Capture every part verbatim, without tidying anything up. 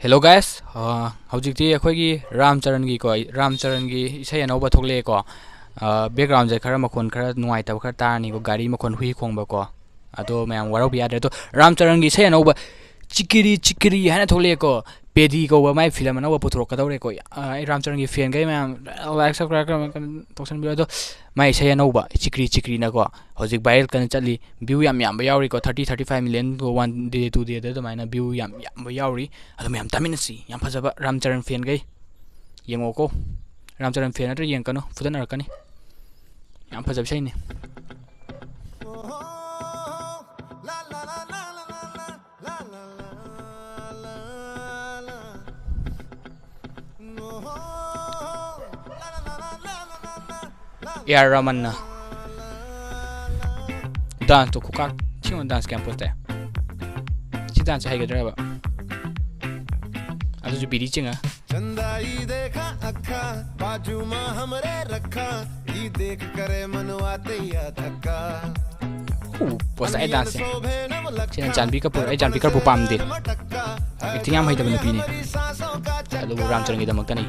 Hello guys, ꯑ, ꯍꯧꯖꯤꯛꯇꯤ ꯑꯩꯈꯣꯏꯒꯤ ꯔꯥꯝ ꯆꯔꯟꯒꯤꯀꯣ, ꯔꯥꯝ ꯆꯔꯟꯒꯤ ꯏꯁꯩ ꯑꯅꯧꯕ ꯊꯣꯛꯂꯛꯑꯦꯀꯣ꯫ ꯑ, backgroundꯁꯦ ꯈꯔ ꯃꯈꯣꯟ ꯈꯔ ꯅꯨꯡꯉꯥꯏꯇꯕ ꯈꯔ ꯇꯥꯔꯅꯤꯀꯣ, ꯒꯥꯔꯤ ꯃꯈꯣꯟ, ꯍꯨꯏ ꯈꯣꯡꯕꯀꯣ꯫ ꯑꯗꯣ ꯃꯌꯥꯝ ꯋꯥꯔꯧꯕ ꯌꯥꯗ꯭ꯔꯦ꯫ ꯑꯗꯣ ꯔꯥꯝ ꯆꯔꯟꯒꯤ ꯏꯁꯩ ꯑꯅꯧꯕ ꯆꯤꯛꯀꯤꯔꯤ ꯆꯤꯛꯀꯤꯔꯤ ꯍꯥꯏꯅ ꯊꯣꯛꯂꯛꯑꯦꯀꯣ, ꯄꯦꯗꯤ ꯀꯧꯕ ꯃꯥꯏ ꯐꯤꯂꯝ ꯑꯅꯧꯕ ꯄꯨꯊꯣꯔꯛꯀꯗꯧꯔꯦꯀꯣ꯫ ꯑ, ꯑꯩ ꯔꯥꯝ ꯆꯔꯟꯒꯤ fanꯈꯩ ꯃꯌꯥꯝ like, subscribe ꯈꯔ ꯇꯧꯁꯟꯕꯤꯌꯨ꯫ ꯑꯗꯣ ꯃꯥꯏ ꯏꯁꯩ ꯑꯅꯧꯕ ꯆꯤꯛꯀꯤꯔꯤ ꯆꯤꯛꯀꯤꯔꯤꯅꯀꯣ ꯍꯧꯖꯤꯛ viral ꯀꯟꯅ ꯆꯠꯂꯤ, view ꯌꯥꯝ ꯌꯥꯝꯕ ꯌꯥꯎꯔꯤꯀꯣ, thirty, thirty five million one day, two dayꯗ ꯑꯗꯨꯃꯥꯏꯅ view ꯌꯥꯝ ꯌꯥꯝꯕ ꯌꯥꯎꯔꯤ꯫ ꯑꯗꯣ ꯃꯌꯥꯝ ꯇꯥꯃꯤꯟꯅꯁꯤ, ꯌꯥꯝ ꯐꯖꯕ ꯔꯥꯝ ꯆꯔꯟ fanꯈꯩ꯫ ꯌꯦꯡꯉꯣꯀꯣ, ꯔꯥꯝ ꯆꯔꯟ fan ꯅꯠꯇ꯭ꯔ ꯌꯦꯡꯉꯛꯀꯅꯨ, ꯐꯨꯗꯠꯅꯔꯛꯀꯅꯤ꯫ ꯌꯥꯝ ꯐꯖꯕ ꯏꯁꯩꯅꯤ꯫ ꯑꯦ ꯑꯥꯔ ꯔꯥꯃꯟꯅ danceꯇꯣ ꯈꯨꯀꯥꯛ ꯊꯤꯅ dance ꯀꯌꯥꯝ ꯄꯣꯁ ꯇꯥꯏ꯫ ꯁꯤ dance ꯍꯩꯒꯗ꯭ꯔꯕ? ꯑꯗꯨꯁꯨ ꯕꯤꯔꯤ ꯆꯤꯡꯉ꯫ चंदा ई देखा अखा, बाजू में हमरे रखा, ई देख करे मनवा तैया थका। ꯎ, ꯄꯣꯁ ꯇꯥꯏ dance꯫ ꯁꯤꯅ ꯖꯥꯟꯕꯤ ꯀꯄꯨꯔ꯫ ꯑꯩ ꯖꯥꯟꯕꯤ ꯀꯄꯨꯔ ꯄꯥꯝꯗꯦ꯫ Acting ꯌꯥꯝ ꯍꯩꯇꯕ ꯅꯨꯄꯤꯅꯤ꯫ ꯑꯗꯨꯕꯨ ꯔꯥꯝ ꯆꯔꯟꯒꯤꯗꯃꯛꯇꯅꯤ꯫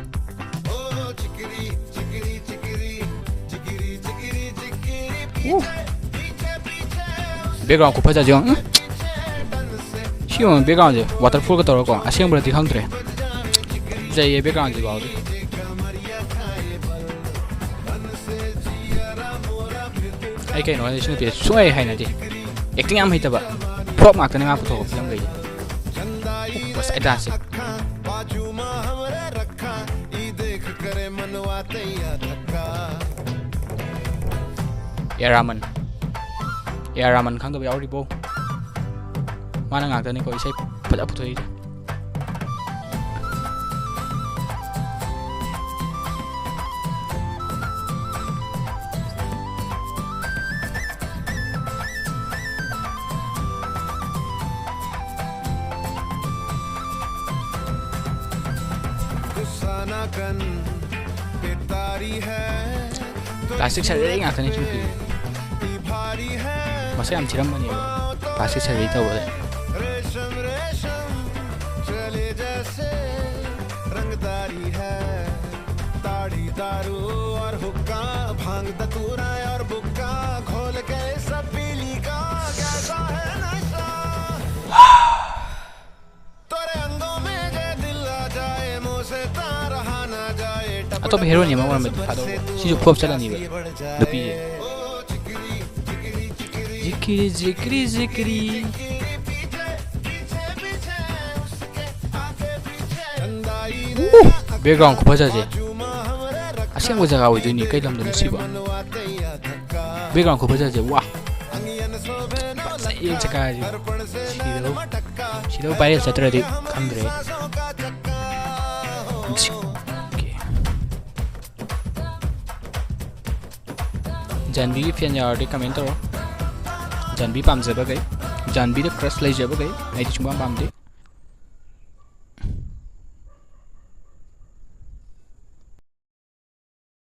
ꯎ꯫ Background ꯈꯨꯐꯖꯁꯦ ꯌꯦꯡꯉꯣ꯫ ꯎꯝ꯫ ꯁꯤ ꯌꯦꯡꯉꯣ, backgroundꯁꯦ waterfallꯒ ꯇꯧꯔꯒꯀꯣ꯫ ꯑꯁꯦꯡꯕꯗꯗꯤ ꯈꯪꯗ꯭ꯔꯦ꯫ ꯐꯖꯩꯌꯦ backgroundꯁꯤ ꯐꯥꯎꯗꯤ꯫ ꯑꯩ ꯀꯩꯅꯣ ꯈꯪꯗꯦ, ꯁꯤ ꯅꯨꯄꯤꯁꯦ ꯁꯨꯡꯍꯩ ꯍꯩꯅꯗꯦ꯫ Acting ꯌꯥꯝ ꯍꯩꯇꯕ꯫ Flop ꯉꯥꯛꯇꯅꯦ ꯃꯥ ꯄꯨꯊꯣꯛꯄ ꯐꯤꯂꯝꯈꯩꯁꯦ꯫ ꯎ, ꯄꯣꯁ ꯇꯥꯏ danceꯁꯦ꯫ A R Raman. A R Raman ꯈꯪꯗꯕ ꯌꯥꯎꯔꯤꯕꯣ? ꯃꯥꯅ ꯉꯥꯛꯇꯅꯤꯀꯣ ꯏꯁꯩ ꯐꯖ ꯄꯨꯊꯣꯛꯏꯁꯦ꯫ Plastic surgery ꯉꯥꯛꯇꯅꯤ ꯁꯤ ꯅꯨꯄꯤ꯫ ꯃꯁꯛ ꯌꯥꯝ ꯊꯤꯔꯝꯕꯅꯦꯕ plastic surgery ꯇꯧꯕꯗ꯫ दारू और हुक्का, भांग धतूरा और बुक्का, घोल के सब पी ली का, कैसा है नशा। तेरे अंगों में जे दिल आ जाए, मुंह से तार रहा ना जाए। ꯑꯇꯣꯞꯄ ꯍꯦꯔꯣꯅꯤ ꯑꯃ ꯑꯣꯏꯔꯝꯃꯗꯤ ꯐꯥꯗꯧꯕ꯫ ꯁꯤꯁꯨ ꯐ꯭ꯂꯣꯞ ꯆꯠꯂꯅꯤꯕ, ꯅꯨꯄꯤꯁꯦ꯫ ꯖꯤꯀꯤꯔꯤ ꯖꯤꯀꯤꯔꯤ ꯖꯤꯀꯤꯔꯤ꯫ ꯕꯦꯛꯒ꯭ꯔꯥꯎꯟ ꯈꯨꯐꯖꯁꯦ꯫ ꯑꯁꯦꯡꯕ ꯖꯒꯥ ꯑꯣꯏꯗꯣꯏꯅꯤ꯫ ꯀꯩ ꯂꯝꯗꯅꯣ ꯁꯤꯕꯣ? ꯕꯦꯛꯒ꯭ꯔꯥꯎꯟ ꯈꯨꯐꯖꯁꯦ꯫ ꯋꯥ, ꯐꯖꯩꯌꯦ ꯖꯒꯥꯁꯦ꯫ ꯁꯤꯗꯕꯨ, ꯁꯤꯗꯕꯨ ꯚꯥꯏꯔꯦꯜ ꯆꯠꯇ꯭ꯔꯗꯤ ꯈꯪꯗ꯭ꯔꯦ꯫ ꯖꯥꯟꯕꯤꯒꯤ ꯐꯦꯟ ꯌꯥꯎꯔꯗꯤ ꯀꯃꯦꯟ ꯇꯧꯔꯣ꯫ ꯖꯥꯟꯕꯤ ꯄꯥꯝꯖꯕꯈꯩ, ꯖꯥꯟꯕꯤꯗ ꯀ꯭ꯔꯁ ꯂꯩꯖꯕꯈꯩ꯫ ꯑꯩꯗꯤ ꯁꯨꯡꯄꯥꯝ ꯄꯥꯝꯗꯦ꯫